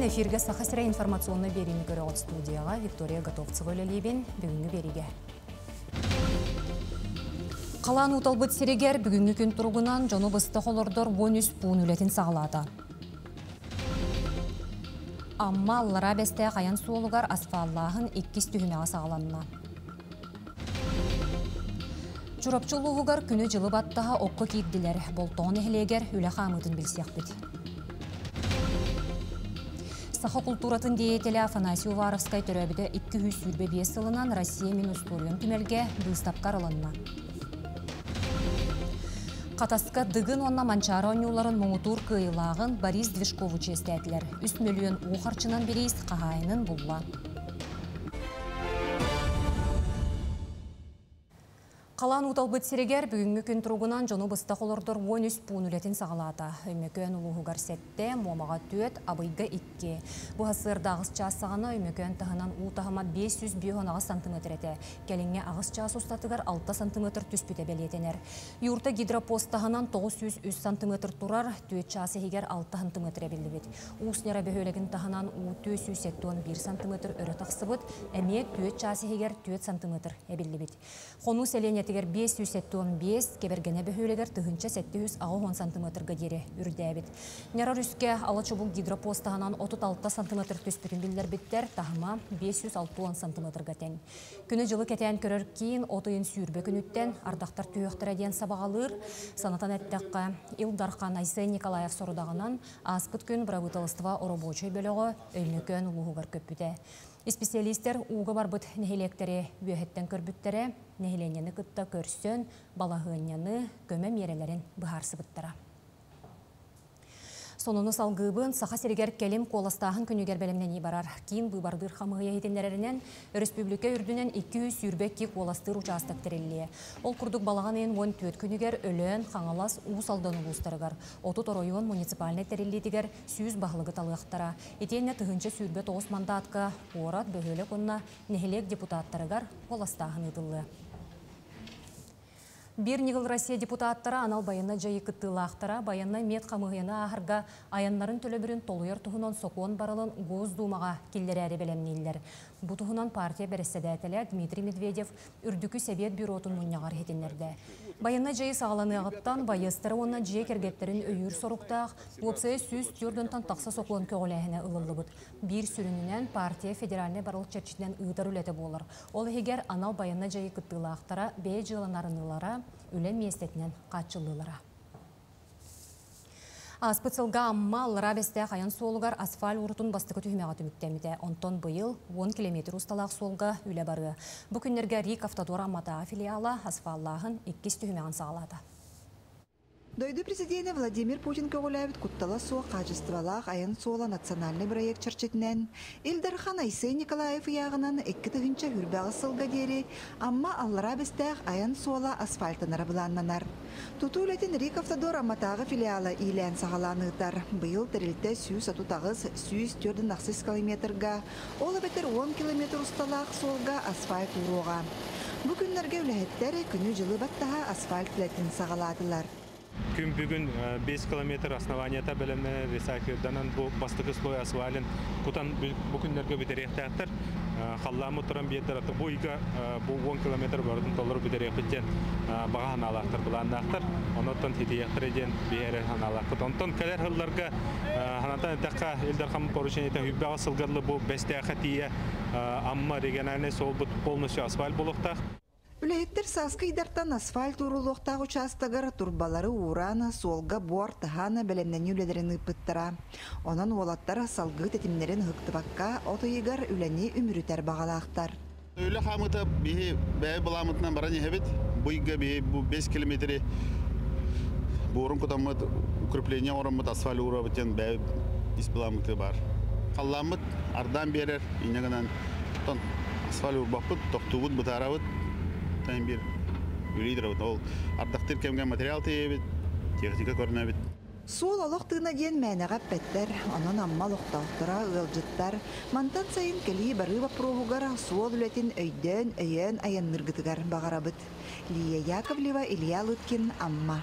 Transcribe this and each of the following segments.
күнүнэн эфиргэ Саха сирэ информационнай биэриини көрөҕүт студияҕа Виктория Готовцева үлэлиибин. Бүгүҥҥү биэриигэ. Халаан ууталбыт сиригэр бүгүҥҥү күн туругунан дьону быстах олордор 13 пуун үлэтин саҕалаата. Амма Аллараа Бэстээх айан суолугар асфаллааһын иккис түһүмэҕэ саҕаланна. Чурапчы улууһугар күнү-дьылы баттаһа окко киирдилэр. Болтоҕо нэһилиэгэр үлэ хаамыытын билсиэхпит. Саха култууратын деятелэ Афанасий Уваровскай төрөөбүтэ 225 сылынан Россия мин устуоруйам түмэлгэ быыстапка арылынна. Хатаска Дыгын уонна Манчаары оонньууларын муҥутуур кыайыылааҕын Борис Движкову чиэстээтилэр. 3 мөлүйүөн уу харчынан бириис хаһаайынын булла. Халаан ууталбыт сиригэр бүгүҥҥү күн туругунан дьону быстах олордор 13 пуун үлэтин саҕалаата. Өймөкөөн улууһугар сэттэ, Муомаҕа түөрт, Абыйга икки. Бу сарсыарда аҕыс чаас саҕана Өймөкөөн таһынан уу таһыма 558 сантиметр этэ. Кэлиҥҥи аҕыс чаас устатыгар 6 сантиметр түспүтэ бэлиэтэнэр. Юрта гидропост таһынан 903 сантиметр турар, түөрт чаас иһигэр 6 сантиметр эбиллибит. Уус Ньара бөһүөлэгин таһынан уу 471 сантиметр өрө тахсыбыт, эмиэ түөрт чаас иһигэр 4 сантиметр эбиллибит. Хонуу сэлиэнньэтигэр 575, Кэбэргэнэ бөһүөлэгэр 1780 сантиметрга диэри үрдээбит. Ньара өрүскэ Ала Чубук гидропост таһынан 36 сантиметр түспүтүн биллэрбиттэр, таһыма 560 сантиметрга тэҥ. Күнү-дьылы кэтээн көрөр киин от ыйын сүүрбэ күнүттэн ардахтар түһүөхтэрэ диэн сабаҕалыыр. Санатан эттэххэ, Ил Дархан Айсен Николаев сорудаҕынан ааспыт күн бырабыыталыстыба оробуочай бөлөҕө Өймөкөөн улууһугар көппүтэ. Исписэлиистэр ууга барбыт нэһилиэктэри үөһэттэн көрбүттэрэ, нэһилиэнньэни кытта көрсөн, балаһыанньаны, көмө миэрэлэрин быһаарсыбыттара. Сонуну салгыыбын Саха сиригэр кэлим куоластааһын күнүгэр бэлэмнэнии барар. Киин быыбардыыр хамыыһыйа иһитиннэрэринэн, өрөспүүбүлүкэ үрдүнэн 222 куоластыыр учаастак тэриллиэ. Ол курдук балаҕан ыйын 14 күнүгэр Өлөөн, Хаҥалас, Уус Алдан улуустарыгар, 30 оройуон муниципальнай тэриллиитигэр 100 баһылыгы талыахтара. Итиэннэ 1029 мандаатка куорат, бөһүөлэк уонна нэһилиэк депутаттарыгар куоластааһын ыытыллыа. Биир ньыгыл Россия депутаттара анал байыаннай дьайыы кыттыылаахтара байыаннай мед-хамыыһыйаны ааһарга айаннарын төлөбүрүн толуйар туһунан сокуон барылын Госдумаҕа киллэрээри бэлэмнииллэр. Бу туһунан партия бэрэссэдээтэлэ Дмитрий Медведев Үрдүкү Сэбиэт бюротун мунньаҕар иһитиннэрдэ. Байыаннай дьайыы саҕаланыаҕыттан байыастары уонна дьиэ кэргэттэрин өйүүр соруктаах уопсайа 104 тахса сокуон көҕүлээһинэ ылыллыбыт. Биир сүрүнүнэн партия федеральнай барыл чэрчитинэн ыытар үлэтэ буолар. Ол иһигэр анал байыаннай дьайыы кыттыылаахтара бэйэ дьыаланарыныылара, үлэ миэстэтинэн хааччыллыылара. Ааспыт сылга Амма Аллараа Бэстээх айан суолугар асфальт уурутун бастакы түһүмэҕэ түмүктэммитэ. Онтон быйыл 10 километр усталаах суолга үлэ барыа. Бу күннэргэ РИК Автодор Амматааҕы филиала асфаллааһын иккис түһүмэҕин саҕалаата. Дойду президенэ Владимир Путин көҕүлээбит куттала суох хаачыстыбалаах айан суола национальнай бырайыак чэрчитинэн Ил Дархан Айсен Николаев ыйааҕынан 2028 сылга диэри Амма Аллараа Бэстээх айан суола асфальтанара былааннанар. Тутуу үлэтин РИК Автодор Амматааҕы филиала иилээн-саҕалаан ыытар. Быйыл тэрилтэ 138, 148 километрга, ол эбэтэр 10 километр усталаах суолга асфальт ууруоҕа. Бу күннэргэ үлэһиттэр күнү-дьылы баттаһа асфальт үлэтин саҕалаатылар. Күн бүгүн 5 километр основаниета бэлэмнэнэр ресайклерданан бу бастакы слой асфалын кутан бу күннэргэ бүтэриэхтээхтэр. Халлааммыт туран биэрдэр бу ыйга бу 10 километр барытын толору бүтэриэхпит диэн баҕа санаалаахтар, былааннаахтар. Онон хитийэхтэрэ диэн биһи эрэ санаалаахпыт. Онтон кэлэр сылларга санатан эттэххэ, Ил Дархан поручениета сүүрбэҕэ сылга бу Бэстээххэ тиийэ Амма региональнай суолбут полностью асфальт буолуохтаах. Үлэһиттэр сааскы ыйдартан асфальт ууруллуохтаах учаастагар турбалары ууран, суолга буор таһан бэлэмнэнии үлэлэрин ыыппыттара. Онон уолаттар салгыы тэтимнэрин ыһыктыбакка от ыйыгар үлэни үмүрүтэр баҕалаахтар. Үлэ хаамыыта биһи бэйэ былааммытынан баран иһэбит. Бу ыйга биһи бу 5 километри буорун кутаммыт, укрепление оҥороммут, асфальт уурабыт диэн бэйэ ис былааммыты бар. Халлааммыт ардаан биэрэр, инньэ гынан асфальт уурбаппыт, тохтуубут, бытаарабыт. Тэн биир үлэлиир Ол ардахтыыр кэмҥэ материал тиэйэбит, техника көрүнэбит. Суол олох тыына диэн мээнэҕэ эппэттэр, онон Амма олохтоохторо, ыалдьыттар мантан сайын кэлии-барыы боппуруоһугар суол үлэтин өйдөөн, өйөөн айанныыргытыгар баҕарабыт. Лия Яковлева, Илья Лыткин, Амма.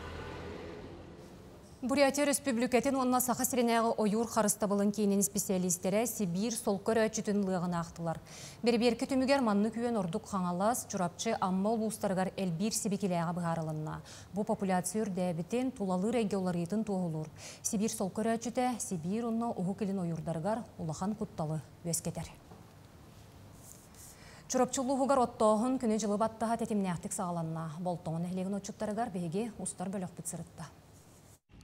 Бурятия Өрөспүүбүлүкэтин уонна Саха сиринээҕи ойуур харыстабылын киинин специалистэрэ Сибиир солко өрөөччүтүн лыаҕын аахтылар. Бэрэбиэркэ түмүгэр маннык үөн ордук Хаҥалас, Чурапчы, Амма улуустарыгар элбиир сибикилээҕэ быһаарылынна. Бу популяция үрдээбитин, тулалыыр эйгэ уларыйыытын туоһулуур. Сибиир солко өрөөччүтэ Сибиир уонна Уһук Илин ойуурдарыгар улахан кутталы үөскэтэр. Чурапчы улууһугар оттооһун күнү-дьылы баттаһа тэтимнээхтик саҕаланна. Болтоҥо нэһилиэгин отчуттарыгар биһиги устар бөлөхпүт сырытта.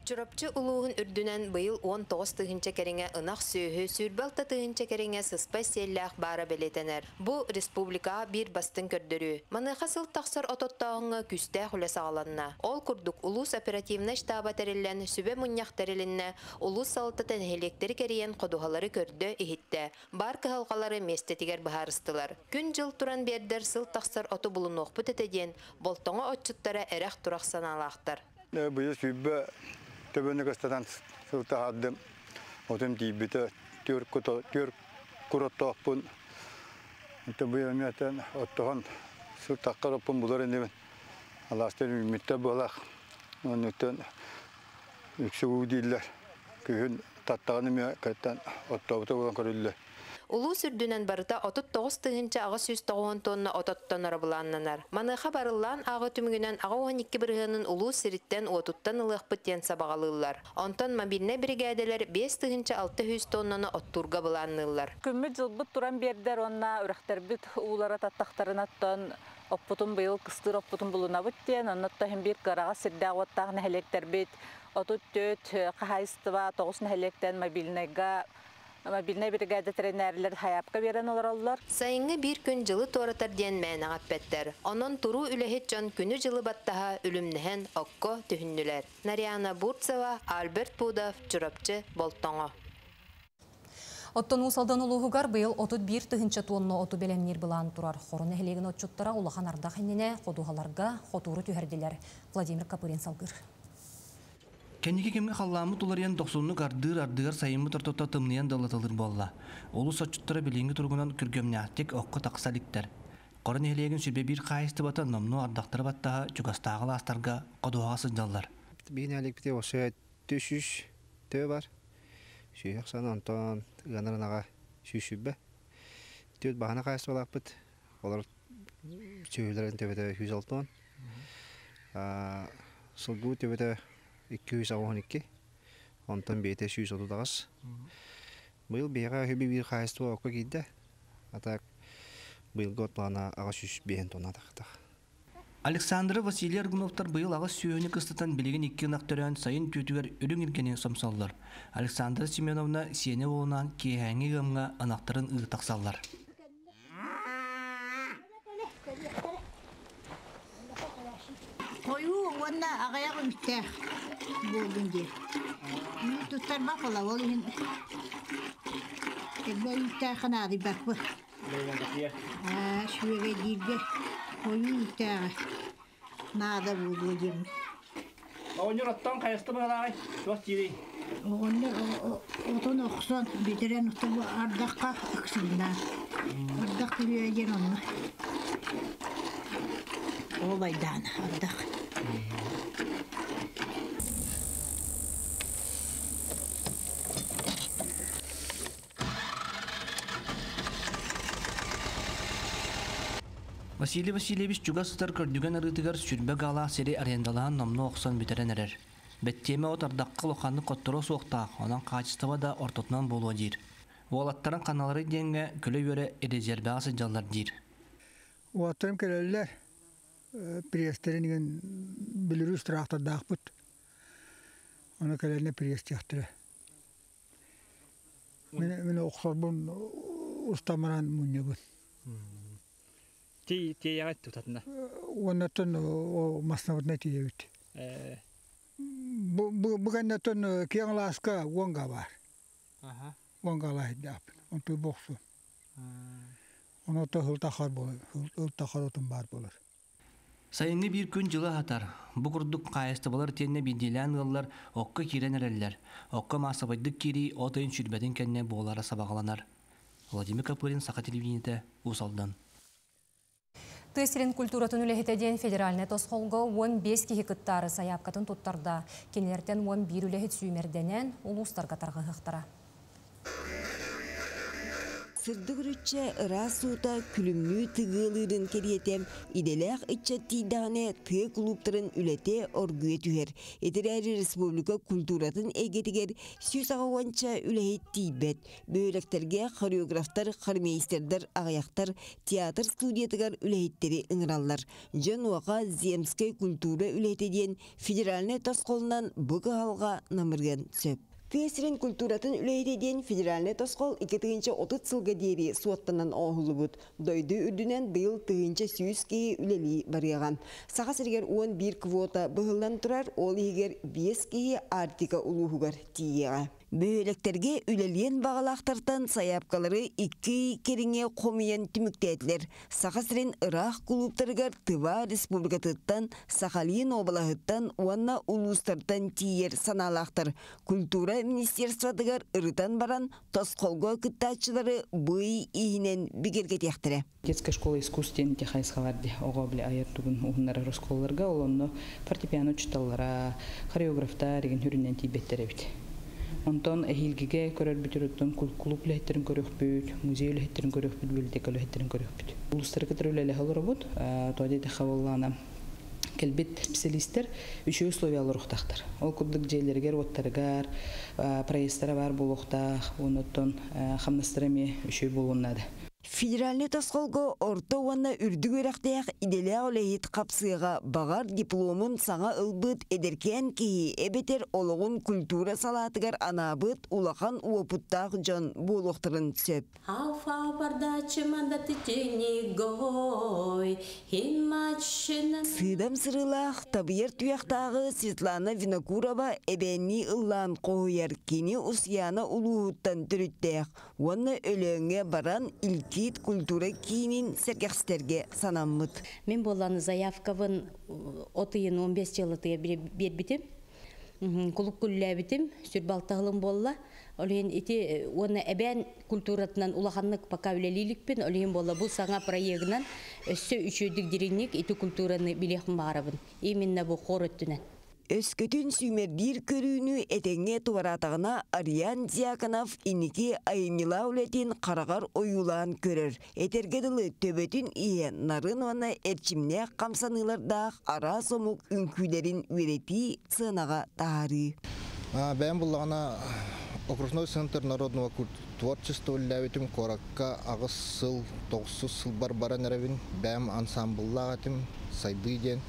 Чурапчы улууһун үрдүнэн быйыл 19 тыһыынча кэриҥэ ынах сүөһү, 26 тыһыынча кэриҥэ сыспай сиэллээх баара бэлиэтэнэр. Бу республикаҕа биир бастыҥ көрдөрүү. Маныаха сыл тахсар оттооһуҥҥа күүстээх үлэ саҕаланна. Ол курдук улуус оперативнай штаба тэриллэн, сүбэ мунньах тэрилиннэ, улуус салалтата нэһилиэктэри кэрийэн ходуһалары көрдө, иһиттэ. Баар кыһалҕалары миэстэтигэр быһаарыстылар. Күн-дьыл туран биэрдэр сыл тахсар оту булунуохпут этэ диэн, Болтоҥо отчуттара эрэх-турах санаалаахтар. Быйыл 20 төбөнү кыстатан сыл таһаардым. Отум тиийбитэ 4 кур оттоохпун. Быйыл эмиэтэн оттоһон сыл таххар оппун булар инибин. Алаастар үүммүттэр буолах. Оннуттан үксэ уу дииллэр. Күһүн таттаҕын эмиэ кэттэн оттообута буолан көрүллэр. Улуус үрдүнэн барыта 39 890 тонна от оттоноро былааннанар. Маныаха барыллаан ааҕыы түмүгүнэн 82 бырыһыанын улуус сириттэн-уотуттан ылыахпыт диэн сабаҕалыыллар. Онтон мобильнай биригээдэлэр 5600 тоннаны оттуурга былаанныыллар. Күммүт дьылбыт туран биэрдэр уонна үрэхтэрбит уулара таттахтарынаттан оппутун быйыл кыстыыр оппутун булунабыт диэн, оннуттан биир кыараҕас сирдээх-уоттаах нэһилиэктэрбит 34 хаһаайыстыба 9 нэһилиэктэн мобильнайга мобильнай бригада тэринээрлэр сайаапка биэрэн олороллор. Сайыҥҥы биир күн дьылы туоратар диэн мээнэҕэ эппэттэр. Онон туруу үлэһит дьон күнү дьылы баттаһа үлүмнэһэн окко түһүннүлэр. Нарьяна Бурцева, Альберт Пудов, Чурапчы, Болтоҥо. Оттон Уус Алдан улууһугар быйыл 31 тыһыынча тонна оту бэлэмниир былаан турар. Хоро нэһилиэгин отчуттара улахан ардах иннинэ ходуһаларга хотууру түһэрдилэр. Владимир Копырин салгыыр. Кэнники кэмҥэ халлааммыт уларыйан дохсуннук ардыыр, ардыгар сайыммыт ортото тымныйан да ылаталыыр буолла. Улуус отчуттара билиҥҥи туругунан күргүөмнээхтик окко тахса иликтэр. Хоро нэһилиэгин 21 хаһаайыстыбата номнуо ардахтары баттаһа чугастааҕы алаастарга ходуһаҕа сылдьаллар. Биһиги нэһилиэкпитигэр уопсайа 400 төбө бар. Сүһүөх сан онтон ыанар ынаҕа 120. 4 бааһынай хаһаайыстыбалаахпыт. Олор сүөһүлэрин төбөтө 160. Сылгы төбөтө 282. Онтон биэтэ 138. Быйыл биһиэхэ 21 хаһаайыстыба окко киирдэ. А так быйылгы от плана 805 тонна тахтах. Александра Василий Аргуновтар быйыл аҕыс сүөһүнү кыстатан билигин 2 ынах төрөөн сайын түүтүгэр үрүҥ илгэни сомсоллор. Александра Семеновна сиэнэ уолунаан киэһээҥҥи ыамҥа ынахтарын ыы тахсаллар. Хойуу уонна аҕыйах үүттээх буоллун диэн. Үүт туттарбат буола, ол иһин элбэх үүттээххэ наадыйбаппыт. Сүөгэйдииргэ хойуу үүттээҕи наада буолуо диэммин. Оҕонньор оттон хайаста быһалааҕай? Туох диирий? Оҕонньор отун охсон бүтэрэн ардахха ыксыҥнаан. Ардах түһүө диэн онно. Ол айдаана ардах. Василий Васильевич чугас сытар Көрдүгэн арыытыгар 20 гаалаах сири арендалаан номнуо охсон бүтэрэн эрэр. Бэттиэмэ от ардахха улаханнык хотторуо суохтаах, онон хаачыстыба да ортотунан буолуо диир. Уолаттарын ханналарый диэҥҥэ күлэ-үөрэ резервэҕэ сылдьаллар диир. Уолаттарым кэлэллэр, пресстэрин игин Беларусь трактордаахпыт. Ону кэлэннэ пресстиэхтэрэ. Мин охсорбун устамаран мунньабын. Тиэйэҕит тутатына. Уоннаттан массыынабытына тиийэбит. Бу кэннеттэн киэҥ алааска 10 гаа баар. 10 гаа алааһыйдаахпын. Онту бохсу. Ону сыл тахар буолар, сыл тахар отун баар буолар. Сайыҥҥы биир күн дьылы аһатар. Бу курдук хаһаайыстыбалар итиэннэ биирдиилээн ыаллар окко киирэн эрэллэр. Окко маассабайдык киирии от ыйын 20-тин кэннэ буолара сабаҕаланар. Владимир Копырин, Саха телевидениетэ, Уус Алдан. Тыа сирин культуратын үлэһитэ диэн федеральнай тосхолго 15 киһи кыттаары сайаапкатын туттарда. Кинилэртэн 11 үлэһит сүүмэрдэнэн улуустарга тарҕаһыахтара. Сырдык үрүччэ ыраас суута күлүмнүү тыгыалыырын кэриэтэ идэлээх ыччат тиийдэҕинэ тыа кулууптарын үлэтэ оргуйа түһэр. Итирээри республика культуратын эйгэтигэр 180-ча үлэһит тиийбэт. Бөһүөлэктэргэ хореографтар, хормейстердар аҕыйахтар театр студиятыгар үлэһиттэри ыҥыраллар. Дьон уоха земскэй культура үлэһитэ диэн федеральнай тосхолунан бу кыһалҕа намырыан сөп. Тыа сирин культуратын үлэһитэ диэн федеральнай тосхол 2030 сылга диэри суоттанан оҥоһуллубут. Дойду үрдүнэн быйыл 1100 киһи үлэлии барыаҕа. Саха сиригэр 11 квота быһыллан турар, ол иһигэр 5 киһи Арктика улууһугар тиийиэҕэ. Бөһүөлэктэргэ үлэлиэн баҕалаахтартан сайаапкалары икки кэриҥэ хомуйан түмүктээтилэр. Саха сирин ыраах кулууптарыгар Тыва республикатыттан, Сахалин уобалаһыттан уонна улуустартан тиийэр санаалаахтар. Культура министерствотыгар ырытан баран, тосхолго кыттааччылары бый иһинэн бигэргэтиэхтэрэ. Детская школа искусств диэн хайысхалар ди оҕо били айар тугун уһуннарар оскуолаларга ол онно фортепиано учууталлара, хореографтар игин хүрүнэн тиийбэттэр эбит. Онтон эһиилгигэ көрөрбүт оттон клуб үлэһиттерин көрүөхпүт, музей үлэһиттерин көрүөхпүт, библиотека үлэһиттерин көрүөхпүт. Улуустары кытары үлэлэһэ олоробут. Тоҕо диэтэххэ буоллаҕына кэлбит специалисттэр үчүгэй условиялар олоруохтаахтар. Ол курдук дьиэлэригэр, уоттарыгар проездтара баар буолуохтаах, оннуттан хамнастара эмиэ үчүгэй буолуон наада. Федеральнай тосхолго орто уонна үрдүк үөрэхтээх идэлээх үлэһит хапсыаҕа баҕар дипломун саҥа ылбыт эдэркээн киһи эбэтэр олоҕун культура салаатыгар анаабыт улахан уопуттаах дьон буолуохтарын сөп. Сыыдам сырыылаах табыйар туйахтааҕы Светлана Винокурова эбээннии ыллаан хоһуйар кини Усуйаана улууһуттан төрүттээх уонна Өлөөҥҥө баран Илкиит культура киинин сэргэхситэргэ санаммыт. Мин буолланы заявкабын от ыйын 15 жылытыгар биэрбитим. Кулук күллээбитим, сүр буолла. Олиһин ити уонна эбээн культуратынан улаханнык пока үлэлииликпин, олиһин буолла бу саҥа проегынан өссө үчүөдүк дириҥник ити культураны билиэхпин баҕарабын. Именно бу хор өттүнэн. Өскөтүн сүүмэрдиир көрүүнү этэҥҥэ туораатаҕына Ариан Дьяконов инники айымньылаах үлэтин хараҕар ойуулаан көрөр. Этэргэ дылы төбөтүн иһэ нарын уонна эрчимнээх хамсаныылардаах араас омук үҥкүүлэрин үөрэтии сыанаҕа таһаарыы. Бэйэм буллаҕына окружной центр народного творчества үлэлээбитим куоракка аҕыс сыл, тоҕус сылбар баран эрэбин. Бэйэм ансамбллаах этим, Сайдыы диэн.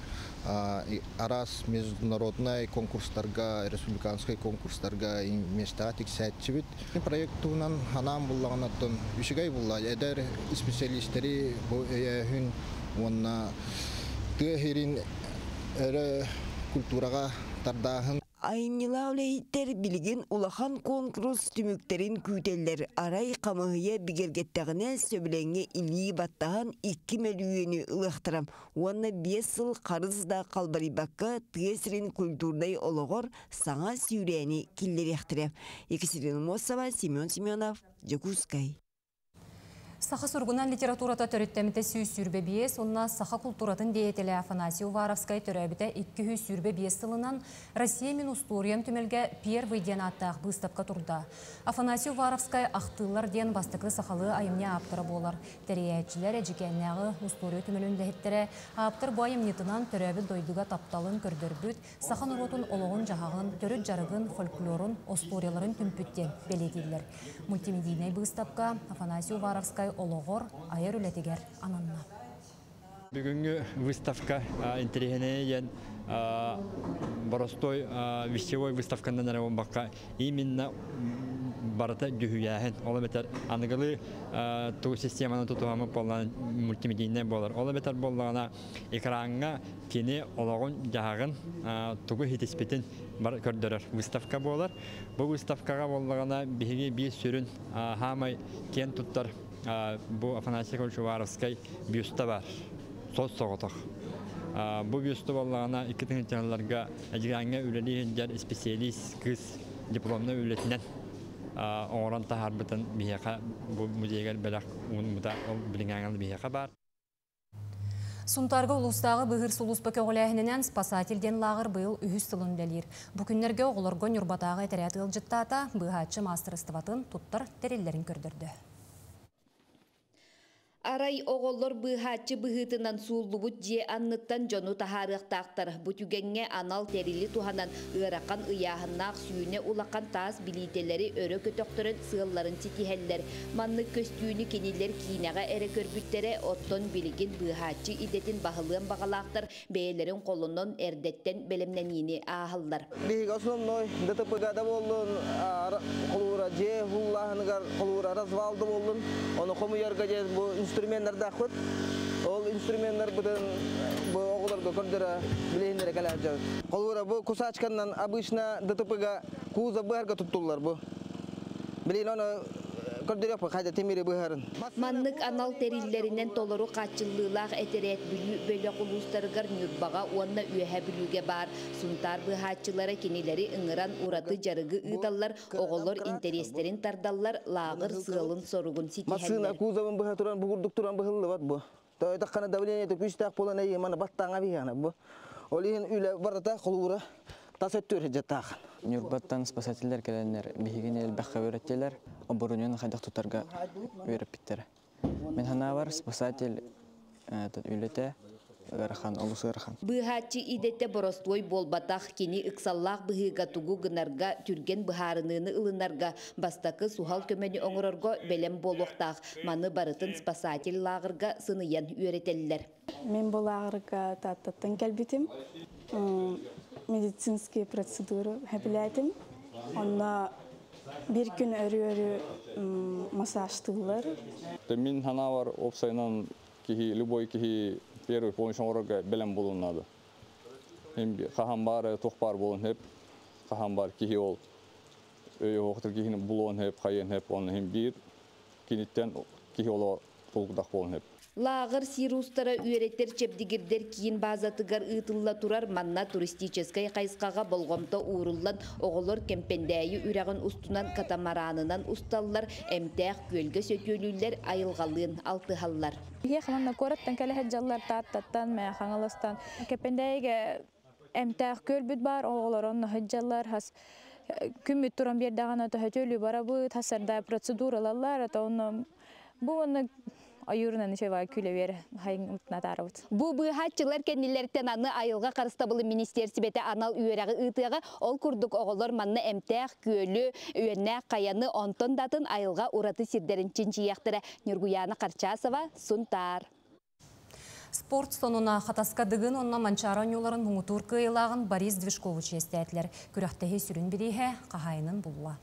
Араас международнай конкурстарга, республиканскай конкурстарга миэстэҕэ тиксээччибит. Проект туһунан ханаан буллаҕынаттан үчүгэй булла. Эдэр специалистэри бу өйөөһүн уонна тыа сирин өрө культураҕа тардааһын. Айымньылаах үлэһиттэр билигин улахан куонкурус түмүктэрин күүтэллэр. Арай хамыыһыйа бигэргэттэҕинэ сөбүлэҥҥэ илии баттаһан 2 мөлүйүөнү ылыахтара уонна 5 сыл харыс да халбарыйбакка тыа сирин культурнай олоҕор саҥа сүүрээни киллэриэхтэрэ. Екатерина Мосова, Семен Семенов, Дьокуускай. Саха суругунан литературата төрүттэммитэ 125, онна саха култууратын деятелэ Афанасий Уваровскай төрөөбүтэ 225 сылынан Россия мин устуоруйам түмэлгэ Первый диэн ааттаах быыстапка турда. Афанасий Уваровскай Ахтыылар диэн бастакы сахалыы айымньы ааптара буолар. Тэрийээччилэр Эдьигээннээҕи устуоруйа түмэлин үлэһиттэрэ ааптар бу айымньытынан төрөөбүт дойдуга тапталын көрдөрбүт, саха норуотун олоҕун-дьаһаҕын, төрүт дьарыгын, фольклорун, остуоруйаларын түмпүт диэн бэлиэтииллэр. Мультимедийнай быыстапка Афанасий Уваровскай олоҕор айар үлэтигэр ананна. Бүгүҥҥү выставка интэриэһинэй диэн боростой вещевой выставканан эрэ буолбакка именно барыта дьүһүйээһин. Ол эбэтэр аныгылыы туу системаны тутуһаммыт буоллаҕына мультимедийнай буолар. Ол эбэтэр буоллаҕына экраҥҥа кини олоҕун-дьаһаҕын тугу иһитиспитин көрдөрөр выставка буолар. Бу выставкаҕа буоллаҕына биһиги биир сүрүн хаамай киэн туттар бу Афанасий Уваровскай бюста бар. Сос соҕотох. Бу бюста буоллаҕына икки тыһыынчаларга Эдьигээҥҥэ үлэлии сылдьар специалист кыыс дипломнай үлэтинэн оҥорон таһаарбытын биһиэхэ бу музейгар бэлэх уунмута ол билиҥҥээҥҥэ биһиэхэ баар. Сунтарга улустағы бұғыр сулуспа көғіләхінінен спасатель ден лағыр бұйыл үхіс сылын үлелер. Бұ күннерге оғылырғы Нюрбатағы әтәрәт ылжыттата бұғатчы мастырыстыватын туттар тереллерін көрдірді. Арай оғоллор быһааччы быһыытынан сууллубут дьиэ анныттан дьону таһаарыахтаахтар. Бу түгэҥҥэ анал тэрили туһанан ыарахан ыйааһыннаах сүүнэ улахан таас билиитэлэри өрө көтөхтөрөн сыалларын ситиһэллэр. Маннык көстүүнү кинилэр киинэҕэ эрэ көрбүттэрэ, оттон билигин быыһааччы идэтин баһылыан баҕалаахтар бэйэлэрин холонон эрдэттэн бэлэмнэниини ааһаллар. Биһиги основной ДТП-га да буоллун, холуура дьиэ ууллааһыныгар, холуура развал да буоллун, ону хомуйарга дьэ бу инструменнардаахпыт. Ол инструменнарбытын бу оҕолорго көрдөрө билиһиннэрэ кэлэр дьон. Холуура бу кусачканнан обычно ДТП-га кузов быһарга туттуллар бу. Билин ону көрдөрүөхпүт хайда тимири быһарын. Маннык анал тэриллэринэн толору хааччыллыылаах этэрээт Бүлүү бөлөх улуустарыгар Ньурбаҕа уонна Үөһээ Бүлүүгэ баар. Сунтаар быыһааччылара кинилэри ыҥыран ураты дьарыгы ыыталлар, оҕолор интэриэстэрин тардаллар, лааҕыр сыалын-соругун Массыына ситиһэллэр. Кузовын быһа туран бу курдук туран быһыллыбат бу. Таххана давление күүстээх буолан эйи маны баттааҥа биһиэхэ бу. Ол иһин үлэ барыта холуура тас өттүөр жаттаахан. Ньурбаттан спасателлэр кэлэннэр биһигини элбэххэ үөрэттилэр, оборудование хайдах тутарга үөрэппиттэрэ. Мин санаабар, спасатель үлэтэ ыарахан, олус ыарахан. Быыһааччы идэтэ боростуой буолбатах, кини ыксаллаах быһыыга тугу гынарга, түргэн быһаарыныыны ылынарга, бастакы суһал көмөнү оҥорорго бэлэм буолуохтаах. Маны барытын спасатель лааҕырга сыныйан үөрэтэллэр. Мин бу лааҕырга Тааттаттан кэлбитим. Медицинские процедуры сөбүлээтим. Онно биир күн өрүү-өрүү массажтыыллар. Мин санаабар, уопсайынан киһи, любой киһи первый помощь оҥорорго бэлэм буолуон наада. Хаһан баар туох баар буолуон сөп, хаһан баар киһи ол өйө суохтар киһини булуон сөп, хайыан сөп, онно иһин биир киниттэн киһи олоҕо тулуктах буолуон сөп. Лааҕыр Сир уустара үөрэтэр чэбдигирдэр киин базатыгар ыытылла турар. Манна туристическай хайысхаҕа болҕомто ууруллан, оҕолор Кэмпэндээйи үрэҕин устунан катамаранынан усталлар, эмтээх күөлгэ сөтүөлүүллэр, айылҕалыын алтыһаллар. Биһиэхэ манна куораттан кэлэ сылдьаллар, Тааттаттан, Мэҥэ Хаҥаластан. Кэмпэндээйигэ эмтээх күөлбүт баар, оҕолор онно сылдьаллар, хас күммүт туран биэрдэҕинэ сөтүөлүү барабыт, хас процедуралаллар, это онно бу онно ойуурунан үчүгэй күлэ хайын. Бу быыһааччылар кэннилэриттэн аны айылҕа харыстабылын министиэристибэтэ анал үөрэҕи ыытыаҕа. Ол курдук оҕолор манна эмтээх күөлү, үөннээх хайаны, онтон да атын айылҕа ураты сирдэрин чинчийиэхтэрэ. Ньургуяна Харчасова, Сунтаар. Спорт сонуна. Хатаска Дыгын уонна Манчаары оонньууларын муҥутуур кыайыылааҕын Борис Движкову чиэстээтилэр. Күрэхтэһии сүрүн бирииһэ хаһаайынын булла.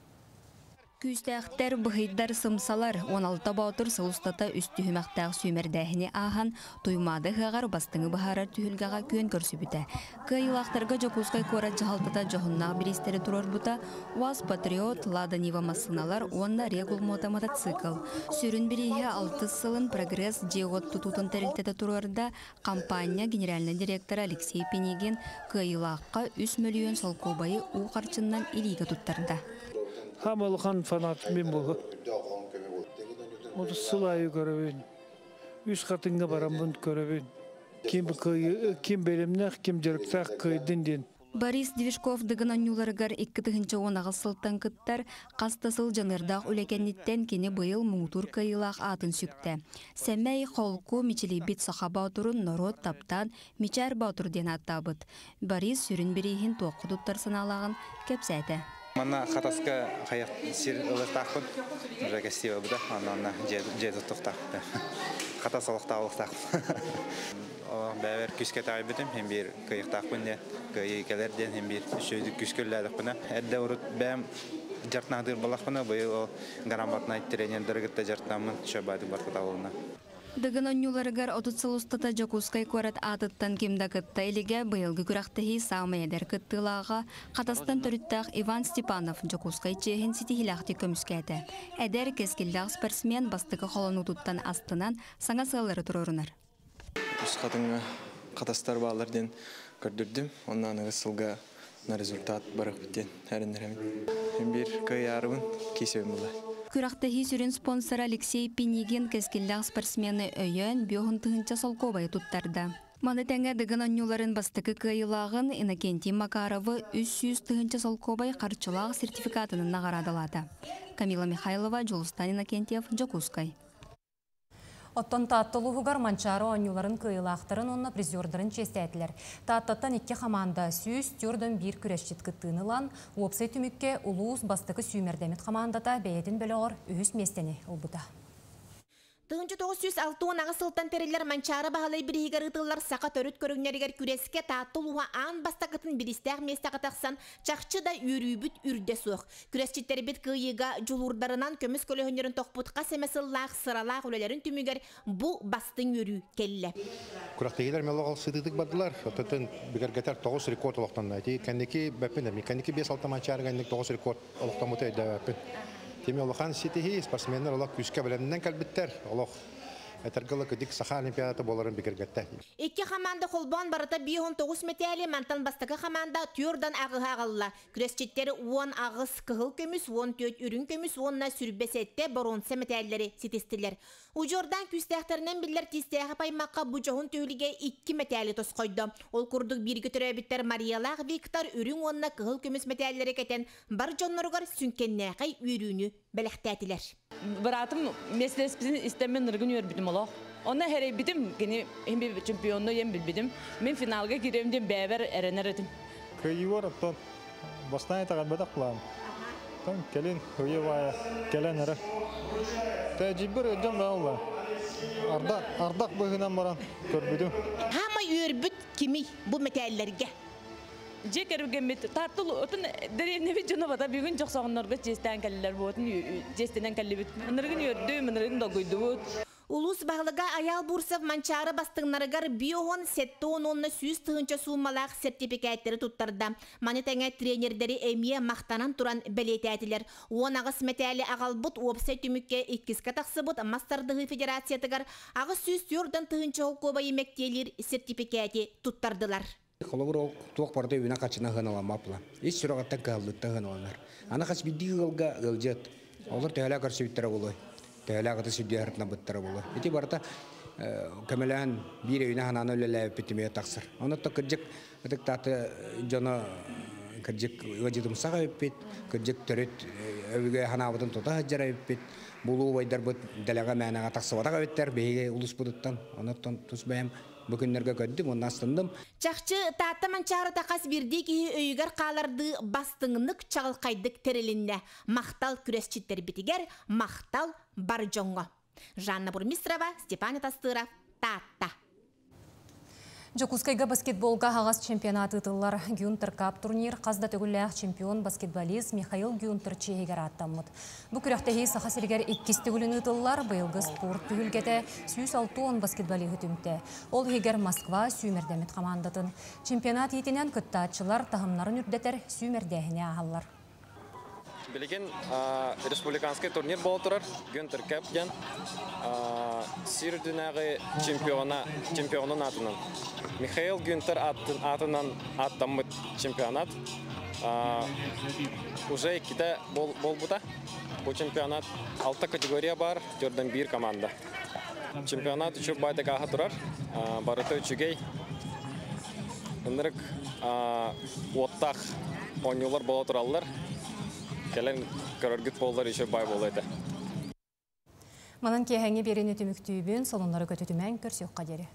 Күүстээхтэр, быһыйдар, сымсалар 16 боотур сыл устата үс түһүмэхтээх сүүмэрдээһини ааһан, Туймаада ыһыаҕар бастыҥы быһаарар түһүлгэҕэ күөн көрсүбүтэ. Кыайыылаахтарга Дьокуускай куорат дьаһалтата дьоһуннаах бириистэри туруорбута: УАЗ Патриот, Лада Нива массыыналар уонна Регул мото мотоцикл. Сүрүн бирииһи алтыс сылын Прогресс дьиэ-уот тутуутун тэрилтэтэ туруорда. Компания генеральнай директора Алексей Пинигин кыайыылаахха 3 мөлүйүөн солкуобайы уу харчынан илиигэ туттарда. Саамай улахан фанат мин буолуо. 30 сыл аайы көрөбүн. Үс Хатыҥҥа бараммын көрөбүн. Ким, ким бэлэмнээх, ким дьарыктаах кыайдын диэн. Борис Движков Дыгын оонньууларыгар 2016 сылтан кыттар. Хас да сыл дьаныардаах үлэ кэнниттэн кини быйыл муҥутуур кыайыылаах аатын сүктэ. Сэмэй, холку, мичилийбит саха боотурун норуот таптаан Мичээр Боотур диэн ааттаабыт. Борис сүрүн бирииһин туохха туттар санаалааҕын кэпсээтэ. Манна Хатаска хайа сир ылыахтаахпын. Уже красиво буда. Онно дьиэ туттуохтаахпын. Хатас олохтоохтаахпын. Бэйэбэр күүскэ таайбытым, хим биир кыайыахтаахпын диэн, кыайыы кэлэр диэн хим биир үчүгэйдик күүскэ үлэлээтэхпинэ. Эрдэ урут бэйэм дьарыктаахтыыр буоллахпына, быйыл ол грамотнай тренердары кытта дьарыктааммын, шабааты баркыталына. Дыгын оонньууларыгар 30 сыл устата Дьокуускай куорат аатыттан ким да кытта илигэ. Быйылгы күрэхтэһии саамай эдэр кыттыылааҕа Хатастан төрүттээх Иван Степанов Дьокуускай чиэһин ситиһиилээхтик көмүскээтэ. Эдэр, кэскиллээх спортсмен бастакы холонуутуттан астынан, саҥа сыаллары туруорунар. Үс Хатыҥҥа хатастар бааллар диэн көрдөрдүм. Онно аныгыс сылга на результат барыахпыт диэн эрэннэрэбин. Биир кыайаарыбын киисэбин була. Күрэхтэһии сүрүн спонсора Алексей Пинигин кэскиллээх спортсмены өйөөн 50 000 солкуобайы туттарда. Маны тэҥэ Дыгын оонньууларын бастакы кыайыылааҕын Иннокентий Макаровы 300 000 солкуобай харчылаах сертификатынан наҕараадалаата. Камила Михайлова, Дьулустан Иннокентьев, Дьокуускай. Оттон Таатта улууһугар Манчаары оонньууларын кыайыылаахтарын уонна призердарын чиэстээтилэр. Тааттаттан икки хамаанда 141 күрэсчит кыттыыны ылан, уопсай түмүккэ улуус бастакы сүүмэрдэммит хамаандата бэйэтин бөлөҕөр үһүс миэстэни ылбыта. 1968 сылтан тэриллэр Манчаары Баһылай бирииһигэр ыытыллар саха төрүт көрүҥнэригэр күрэскэ Таатта улууһа аан бастакытын бириистээх миэстэҕэ тахсан, чахчы да үөрүүбүт үрдэ суох. Күрэсчиттэрбит кыайыыга дьулуурдарынан көмүс көлөһүннэрин тохпут хас эмэ сыллаах сыралаах үлэлэрин түмүгэр бу бастыҥ үөрүү кэллэ. Күрэхтэһиилэр мелоҕол сытыытык бардылар. Оттон бигэргэтэр 9 рекорд олохтонно. Ити кэнники бэппин эми кэнники 5-6 Манчаарыга инник 9 рекорд олохтоммута өйдөөбөппүн. Тими улахан ситиһии, спортсменнар олох күүскэ бэлэмнэнэн кэлбиттэр. Олох этэргэ дылы кырдьык саха олимпиадата буоларын бигэргэттэ. Икки хамаанда холбоон барыта 59 мэтээли, мантан бастакы хамаанда түөртэн аҕыһы аҕалла. Күрэсчиттэр 18 кыһыл көмүс, 14 үрүҥ көмүс уонна 27 боруонса мэтээллэри ситистилэр. Удьуордаан күүстээхтэринэн биллэр Тиистээхэп аймахха бу дьоһун түһүлгэ икки мэтээли тосхойдо. Ол курдук бииргэ төрөөбүттэр Мариялаах Виктор үрүҥ уонна кыһыл көмүс мэтээллэри кэтэн бар дьонноругар сүҥкэннээхэй үөрүүнү бэлэхтээтилэр. Быраатым миэстэлэспитин истэммин ынырыгын үөрбүтүм олох. Онно сэрэйбитим, кини чемпионну диэн билбитим. Мин финалга киириэм диэн бэйэбэр эрэнэр этим. Кыайыылар оттон бастаан итэҕэйбэтэх план. Оттон кэлин ыйы кэлэн эрэ. Тәжибір өддем да Ардах, ардах быһынан баран көрбүтүм. Саамай үөрбүт кимий бу мэтээллэргэ? Дьиэ кэргэммит Таатта отун дэриэбинэбит дьоно бата бүгүн дьохсоҕоннорго чиэстээн кэллилэр буотун чиэстэнэн кэллибит. Ынырыгын үөрдүм, ынырыгын долгуйдубут. Улуус баһылыга Айаал Бурцев Манчаары бастыҥнарыгар 57 уонна 100 000 суумалаах сертификаттэри туттарда. Маны тэҥэ тренердэри эмиэ махтанан туран бэлиэтээтилэр. 18 мэтээли аҕалбыт уопсай түмүккэ иккискэ тахсыбыт мас тардыһыы федерациятыгар 840 000 солкуобайы мэктиэлиир сертификати туттардылар. Холобур ол туох барыта үбүнэн-харчынан сыаналаммат буолар. Ис сүрэҕиттэн кыһаллыттан сыаналанар. Аны хас биирдии ыалга ыалдьыт. Олор төһөлөөх көрсүбүттэрэ буолуой? Төһөлөөх ытыс үрдүгэр ырытнабыттара буолуой? Ити барыта көмөлөөн биир өйүнэн-санаанан үлэлээбиппит түмүгэ тахсар. Онон кырдьык ытык Таатта дьоно кырдьык ыалдьытымсах эбиппит, кырдьык төрүт өбүгэ санаабытын тута сылдьар эбиппит. Улуу убайдарбыт дэлэҕэ мээнэҕэ тахсыбатах эбиттэр биһиги улууспутуттан. Онон тус бэйэм бу күннэргэ көрдүм, уонна астынным. Чахчы Таатта Манчаарыта хас биирдии киһи өйүгэр хаалардыы бастыҥнык чаҕылхайдык тэрилиннэ. Махтал күрэсчиттэрбитигэр, махтал бар дьоҥҥо. Жанна Бурмистрова, Степан Тастыров, Таатта. Дьокуускайга баскетболга аһаҕас чемпионат ыытыллар. Гюнтер Кап турнир хас да төгүллээх чемпион баскетболист Михаил Гюнтер чиэһигэр ааттаммыт. Бу күрэхтэһии Саха сиригэр иккис төгүлүн ыытыллар, быйылгы спорт түһүлгэтэ 160 баскетболиһы түмтэ. Ол иһигэр Москва сүүмэрдэммит хамаандатын. Чемпионат иитинэн кыттааччылар таһымнарын үрдэтэр сүүмэрдээһини ааһаллар. Билигин республиканский турнир буола турар, Гюнтер Кап диэн сир үрдүнээҕи чемпиона, чемпионун аатынан. Михаил Гюнтер аатынан ааттаммыт чемпионат. Уже иккитэ буолбута. Бу чемпионат алта категория баар, 41 команда. Чемпионат үчүгэй баҕайытык ааһа турар, барыта үчүгэй. Ынырык уоттаах оонньуулар буола тураллар. Кэлэн көрөргүт буоллар еще баай буолуо этэ. Манан киэһээҥҥи биэриини түмүктүүбүн, сонуннары көтүтүмэҥ, көрсүөххэ диэри.